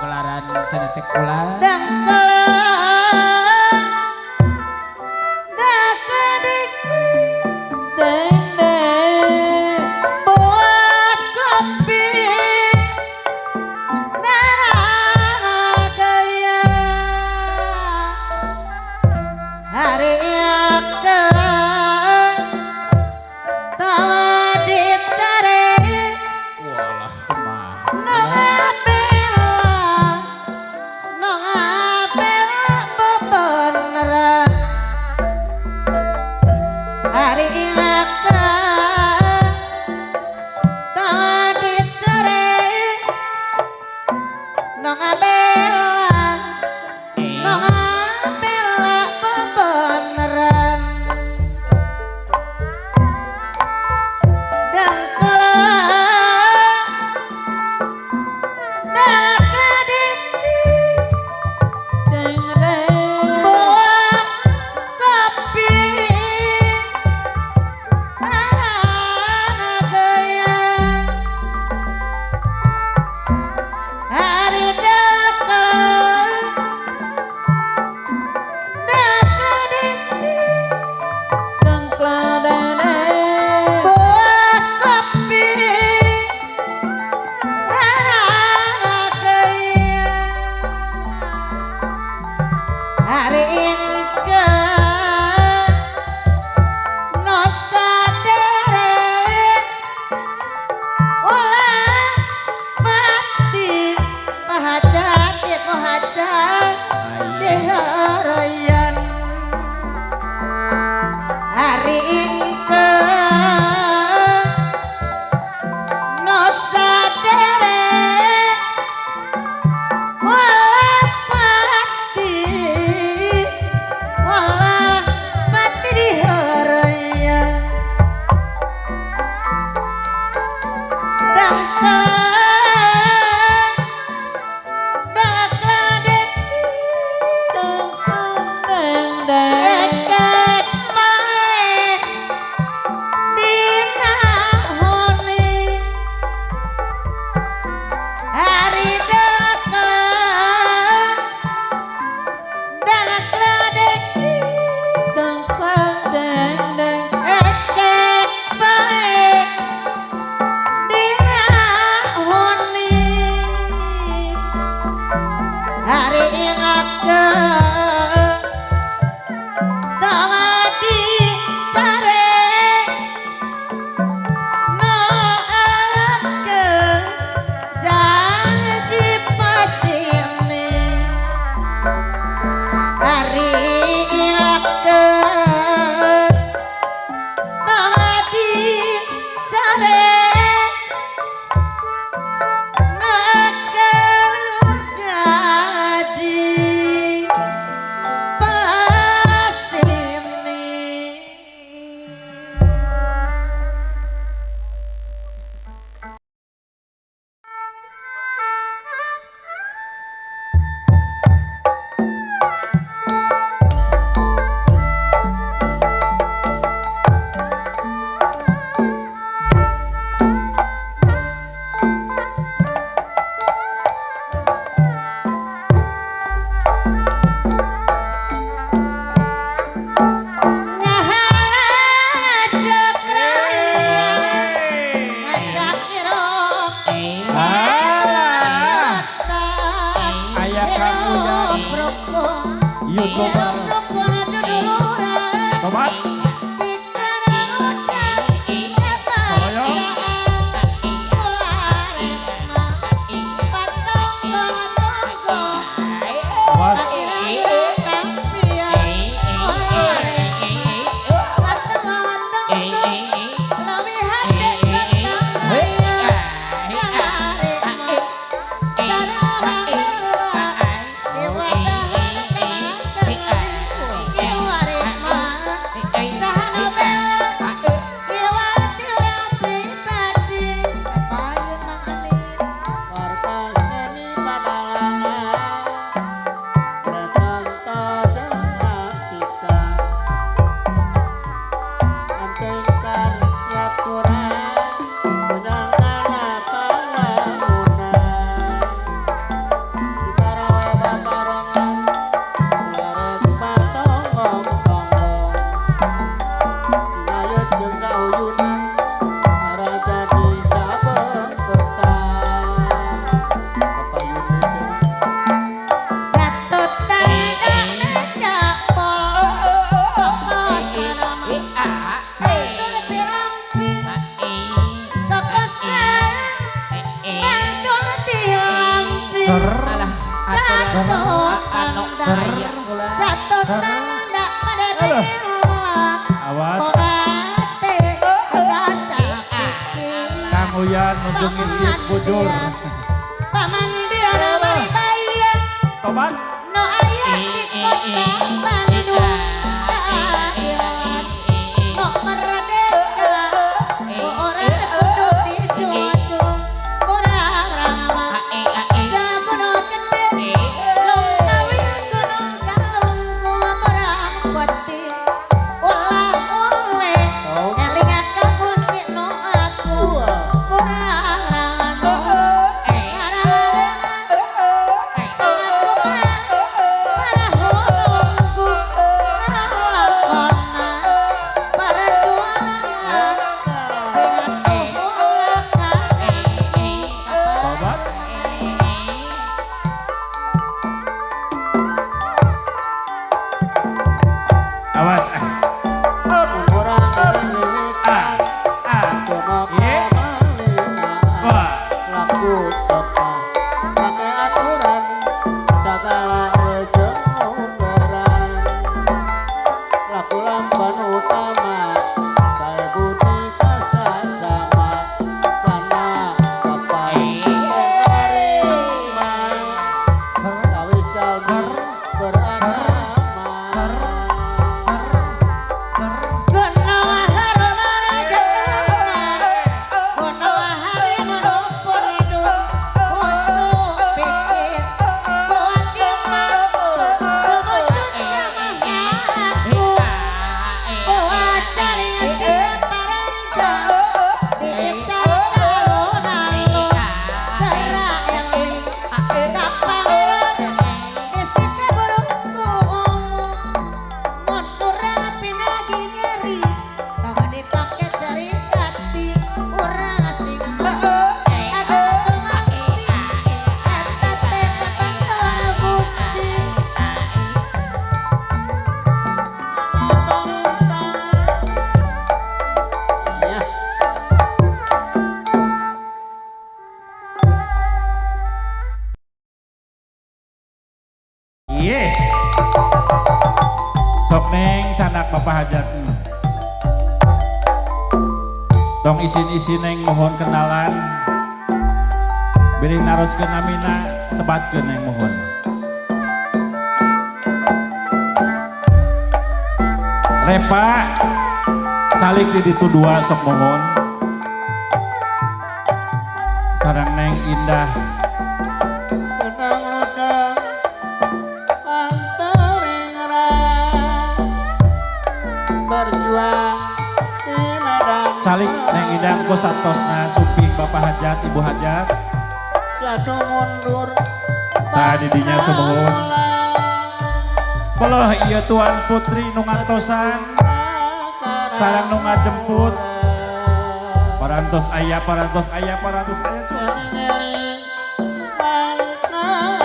Pagelaran Cenetik Kula. Hey. Satu tanda, satu tanda pada bila. Awas. Kang Uyan nunjungin tiap bujur. Paman dia mari bayar. Tobat. No ayah di kota Bandung. Kailan no merdeka. Orang kudu dicucu. Orang ramah. Jagono gede. Longkawi gunung kalungku perang peti. Ulah oleh eling ka Gusti no aku. Orang rano. Tobat. Awas. Ah. Ah. Ye. Wah. Pakai aturan segala rejeng ukuran laku lamban utama saya budi kasagama karena bapak nerima kawis jalmi beragama. Ser. Ser. Ser. Ye. Sok neng canak Bapak Hajat. Tong isin-isin neng mohon kenalan. Bilih naroskeun namina sebatkeun neng mohon. Repa calik di ditu dua sok mohon. Sarang neng Indah. Kenang ludah antaringrang berjuang di medan. Calik neng Indah ku satosna sumping Bapak Hajat Ibu Hajat. Jatuh mundur. Tadi dinya sumuhun. Belah iya Tuan Putri nu ngantosan sareng nu ngajemput. Parantos aya, parantos aya, parantos aya.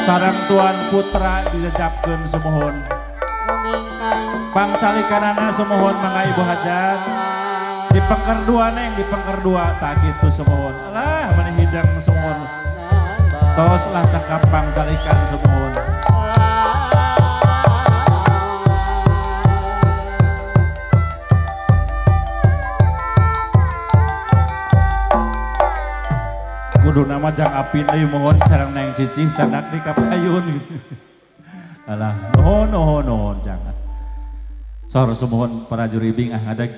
Sareng Tuan Putra dijejapkeun sumuhun. Pangcalikanana sumuhun mangga Ibu Hajat. Di pengker dua neng, di pengker dua tak kitu sumuhun. Alah mani hidang sumuhun. Tos lah cakap pangcalikan sumuhun. Kudu nama jang apin deui mohon sareng neng cicih candak di kapayun. Alah nuhun nuhun nuhun jangan. Sor sumuhun para juribing ah ngadeg.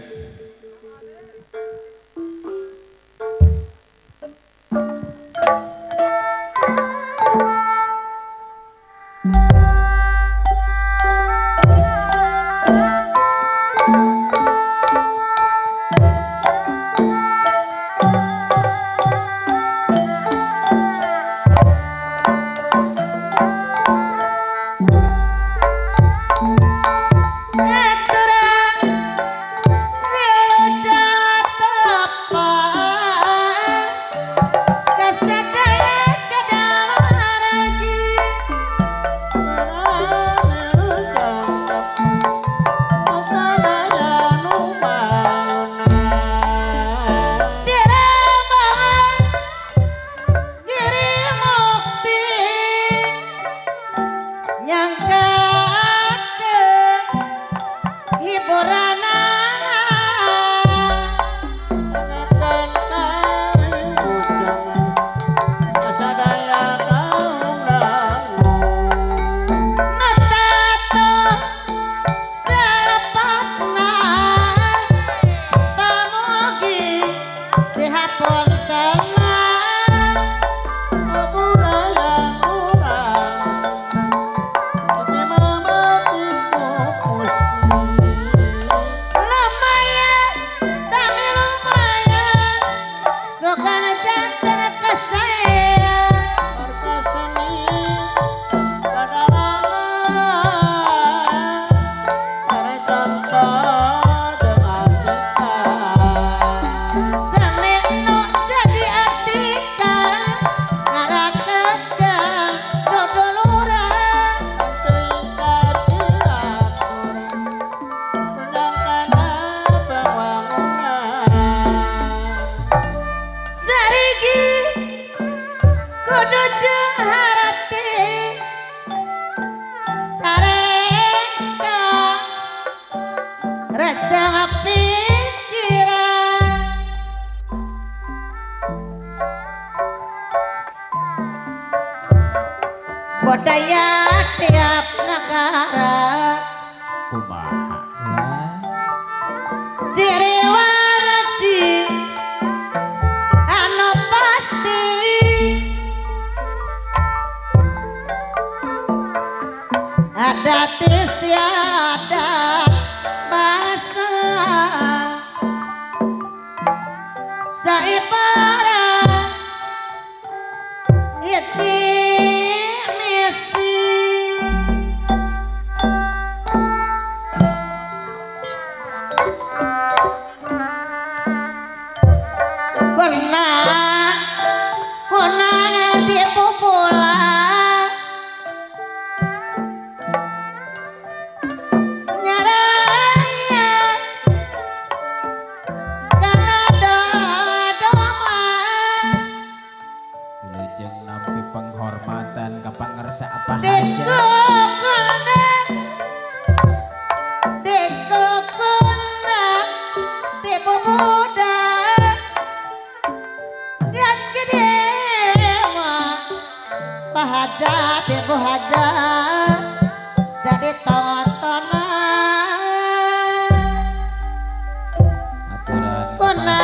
Aturan Aya tiap negara Kumaha ciri warji anu pasti adat istiadat bahasa saibara hiji misi kona kona di pupula nyaraya kana dodoma. Wilujeng nampi penghormatan ka pangersa apa hajat. Dikukunda, tipu muda, gas gede mah, pahajat, tipu hajat, jadi tontonan. Aturan Kona,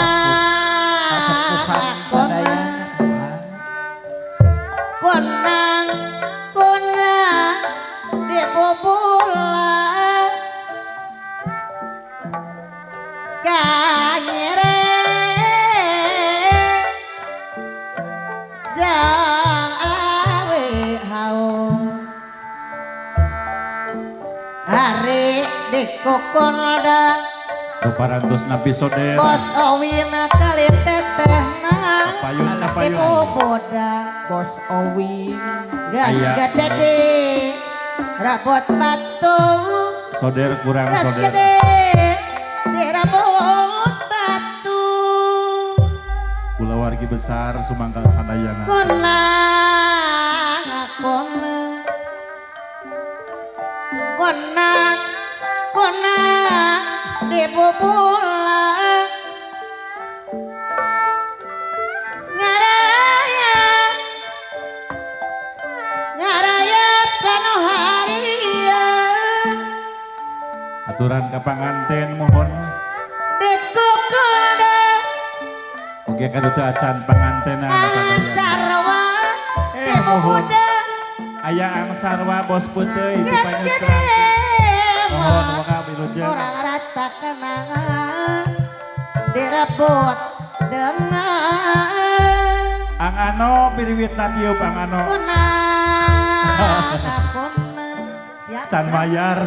kasepuhan kona, sadaya. konang, konang, dipupula. Kanyere jang awe hau ari dikukonda Ruparantos nampi soder. bos owina kali tetehna Kapayun kapayun. tipu boda Bos Owi gas Aya. gede di rabot batu Soder kurang gas soder. gede di rabot batu Kulawargi besar sumangga sadayana. kona kona kona kona di bubula ngaraya ngaraya kanu haria Aturan ka panganten mohon. dikukonda Oke kadu teu acan pangantenan sadayana. sarwa Eh, mohon. dibubuda Aya angsarwa bos puteuy di geus panyutra. gede Mohon mah maka wilujeng. orang rata kenangan direbut dengan Ang ano piriwit na tiup ang ano. kuna kuna siap Can bayar.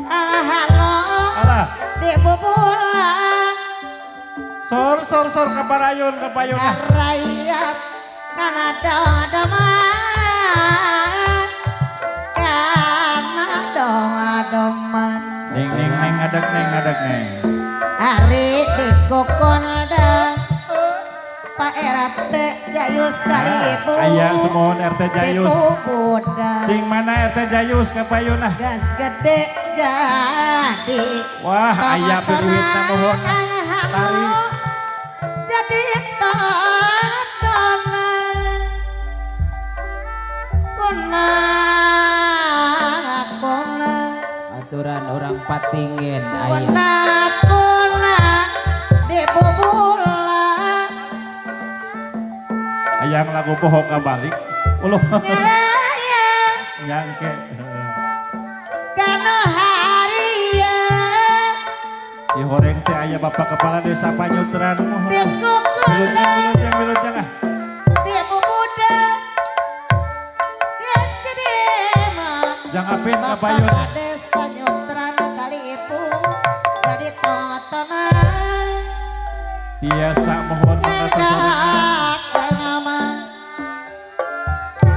halo Alah, dibubula sor sor sor kaparayon kapayon ah. ngarayap kana dodoman kana dodoman Neng neng neng adak neng adak neng. ari dikokonda Pak RT Jayus kali ibu Aya semohon RT Jayus. Dipubuda Cing mana RT Jayus kapayun ah. gas gede jadi Wah, aya piriwitna mohon. Tari. Jadi tontonan kona kona aturan orang Patingin aya. kona kona dibubula Ayang lagu poho kabalik. Uluh ngaraya nyangke. kanu haria Cihoreng teh aya Bapak Kepala Desa Panyutran mohon. dikukuna Wilujeng wilujeng wilujeng ah. dibubuda geus gede mah Jang apin Bapak kapayun. Kades Panyutran kali ibu jadi tontonan Tiasa mohon mangga sasarengan. nama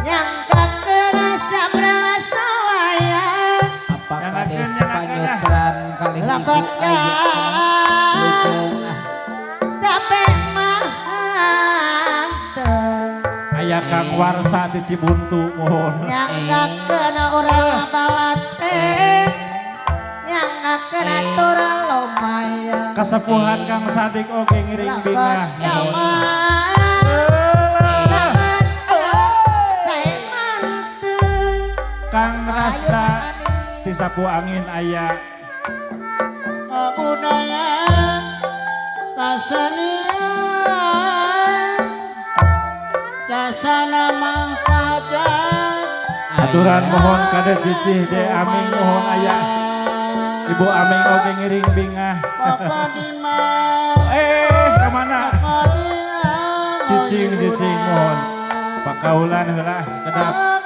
nyangkakeun sabrang salayang Apa Nyangakeun, Kades nyangakeun, ah. Panyutran kali ibu lambat aya. Wilujeng ah. capek mah henteu Aya Kang Warsa di Cibuntu mohon. nyangkakeun urang balate nyangkakeun atur lumayan Kasepuhan Kang Sadik oge ngiring lambat bingah. nyaman Alah. lambat saya mantu. Kang Rasta ti sapu angin aya kabudayaan kasenian jasana manfaat. Aturan mohon kade cicih de aming mohon aya Ibu Aming oge ngiring bingah. Kemana? Cicing cicing mohon pakaulan heula kedap.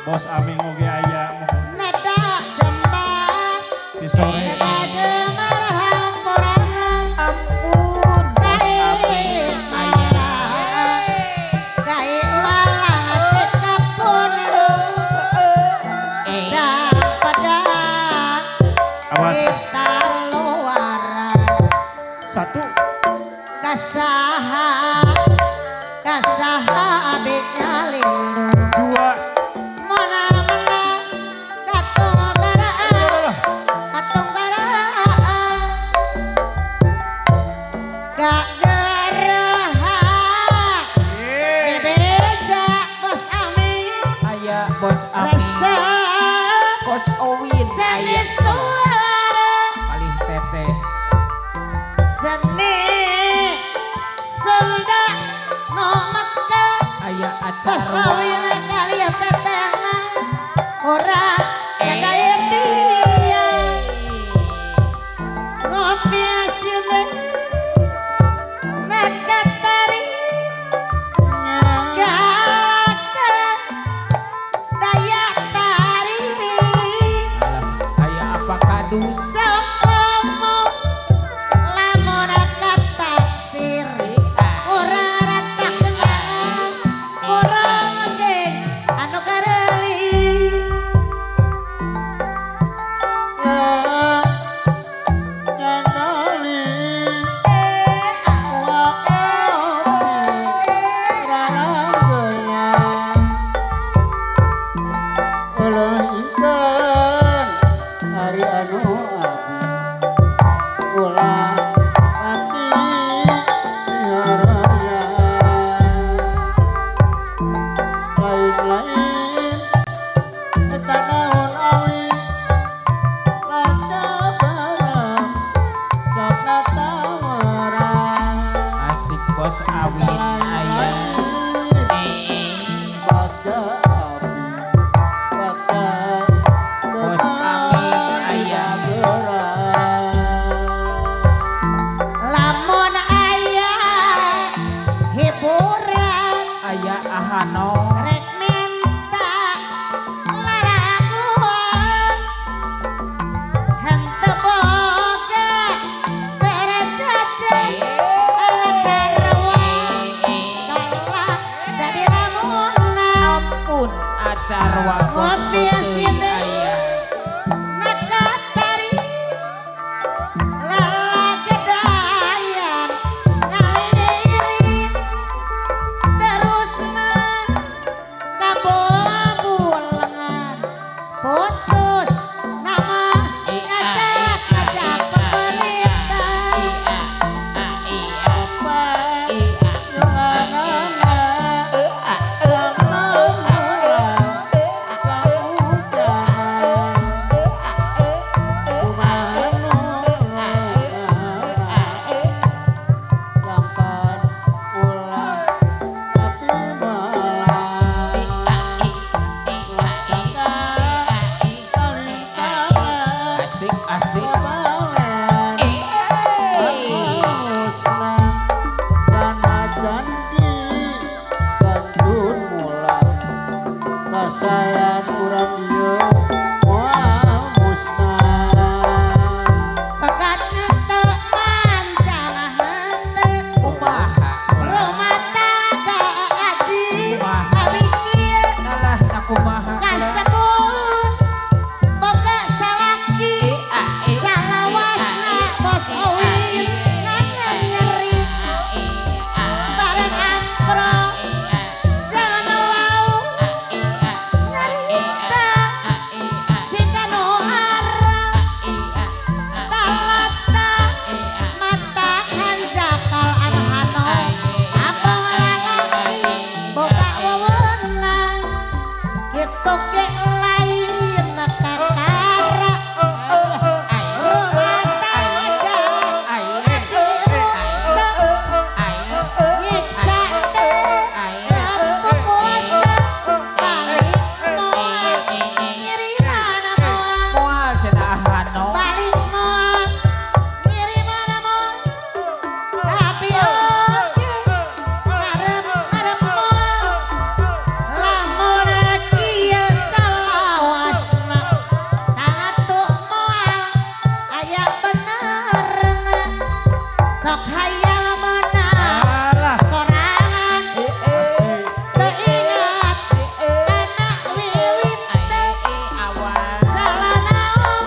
Bos Aming oge aya nada jembar di sore nada jembar hampurana ampun kai aya kai walang cekapun Aya Bos Ami. Resep Bos Owin seni aya suara kalih teteh. Seni Sunda no Mekah. Aya Bos acara Owin kalih tetehna ora kadaya tia. Ngopi asine nakatari galaka daya tari. Alah, aya apa kadus? Sopomo lamun kataksir ora rata kenang ora geng anu karelis. Asik Bos Awin aya. Bos Ami aya. Lamun aya hiburan Aya ahano. Rek minta lalaguan henteu boga kerejajan acarwa kalah jadi lamunna. Ampun acarwa Bos Ngopi Putih asine aya. nakatari lalagedayan ngalirin terusna kabobulengan putus nama ngajak-ngajak pemerintah. Asik asik. Kasayan urang ieu moal musnah. Pekat henteu mancang henteu Kumaha? Rumah tangga aji Kumaha? mikir Kalah na kumaha? kasebut boga salaki salawasna Bos Owin ngan nyeri bareng ampro jangan wau nyarita sing kanu arah talata mata hanjakal anhano abang lalaki boga wewenang kitu ge lain kakara rumah tangga rusak nyiksa teh tentu puasa balik moal ngiriman moal Moal cenah ahano. balik moal ngiriman moal tapi oge ngarep-ngarep moal lamun kieu salawasna tangatu moal aya benerna sok hayang meunang Alah, sorangan pasti. teu ingat kana wiwit teh Awas. salah naon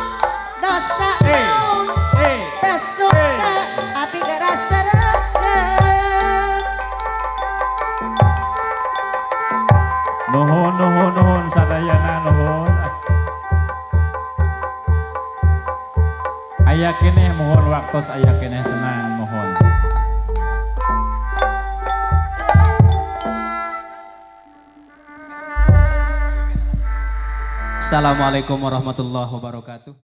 dosa Eh, naon eh. teu suka tapi geura serekeun. Nuhun nuhun nuhun sadayana nuhun. Aya keneh mohon waktos aya keneh tenang mohon. Assalamualaikum warahmatullahi wabarakatuh.